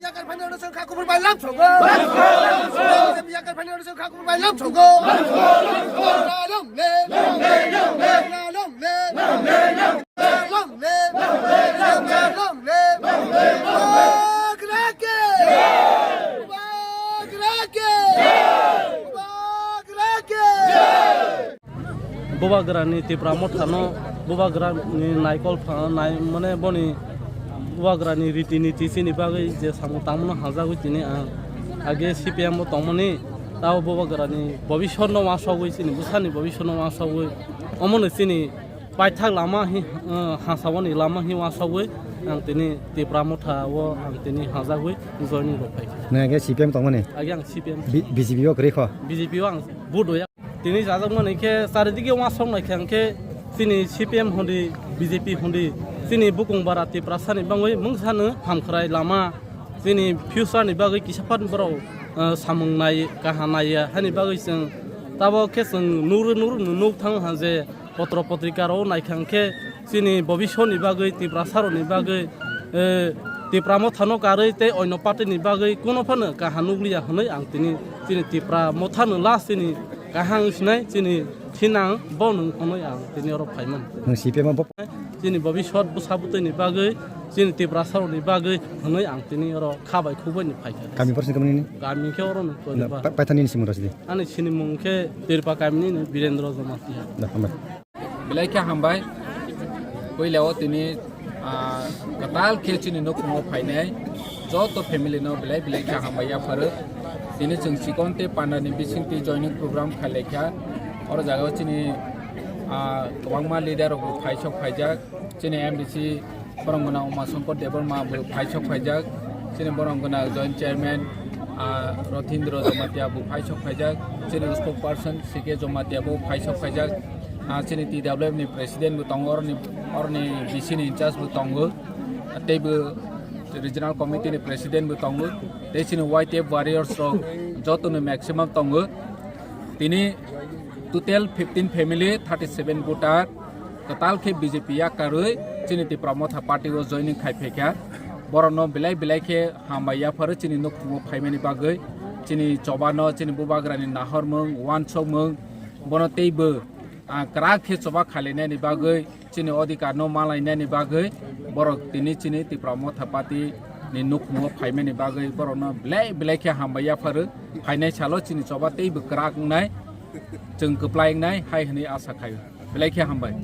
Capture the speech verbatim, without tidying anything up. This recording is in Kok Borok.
Yakar phani oro song kha kubur bai lam songo. Yakar phani oro song kha kubur bai lam songo. Lam le, lam le, lam le, lam le, lam le, lam le. Bubagra ke! Bubagra ke! Bubagra ke! Bubagrani Tipra Mothano, Bubagrani naikol pha-, nai-, mane boni Bubagrani riti niti chini bagwi je samung tangmano hajagwi tini ang age C P M o tongmani, tao Bubagrani bobisotno wasogwi, chini bwsani bobisotno wasogwi, omono chini paithak lama hi, uh, hasawani lama hi wasogwi ang tini Tipra Motha o ang tini hajagwi joining rok phai. Nang age C P M tongmani? Age ang C P M. B-, B J P o kwrwi kho? B J P o ang vote hoya. Tini chajakmani khe charidike wasok naikha hwnkhe chini C P M hondi, B J P hondi, chini bukung bara Tiprasani bangwi mungsano hamkhrai lama, chini future ni bagwi kisa phan borok, uh, samung nai, kaha naiya, hani bagwi chwng tabok khe chwng nugro nugro nuk thang ha je potro potrika rok naikha hwnkhe chini bobisotni bagwi, Tiprasarokni bagwi, eh, Tipra Mothano karwi tei onno party ni bagwi kuno phano kaha nukliya hwnwi ang tini, chini Tipra Mothano last chini kaham wng sinai chini thinang bo nwng hwnwi ang tini oro phaimani. Nwng C P M o bo- Chini bobisot bwsa bwtwini bagwi, chini Tiprasarokni bagwi hwnwi ang tini oro kha bai khuk bai ni phaikha. Kami porsi kami ni? Kami khe oro ni. Na, Koriba. Pa-, paithani ni simung rasi di. Ani sinimung khe Tirpa kamini ni Birendra Jamatia. Da, hambai. Belai khe hambai. Puila o tini, ah, kwtal khe chini nukhungo phainai joto family no belai belai khe hambai yapharo. Tini chwng chikon tei panda ni bising twi joining program khai laikha. Oro jaga o chini, ah, kwbangma leader rok bo phaisok phaijak. Chini M D C borok gwnang Uma Shankar Debbarma bo phaisok phaijak. Chini borok gwnang Joint Chairman, ah, Rothindra Jamatia bo phaisok phaijak. Chini spokesperson C K Jamatia bo phaisok phaijak. Ah, chini T W F ni President bo tongo, oroni, oroni B C ni in charge bo tongo. Tei bo Regional Committee ni President bo tongo. Tei chini Y T F warriors rok joto ni maximum tongo. Tini total fifteen family, thirty seven voter, kwtal khe B J P yakarwi chini Tipra Motha party o joining khai phaikha. Borokno belai belai khe hambai yapharo chini nukhungo phaimani bagwi, chini chobano, chini bubagrani nahormung, uansukmung, bono teibo, ah, kwrak khe choba khailainani bagwi, chini odhikar no malainani bagwi borok tini chini Tipra Motha Party ni nukhungo phaimani bagwi borokno belai belai khe hambai yapharo. Phainai salo chini choba teibo kwrak wngnai, chwng kwplai wngnai hai hwnwi asa khaio. Belai khe hambai.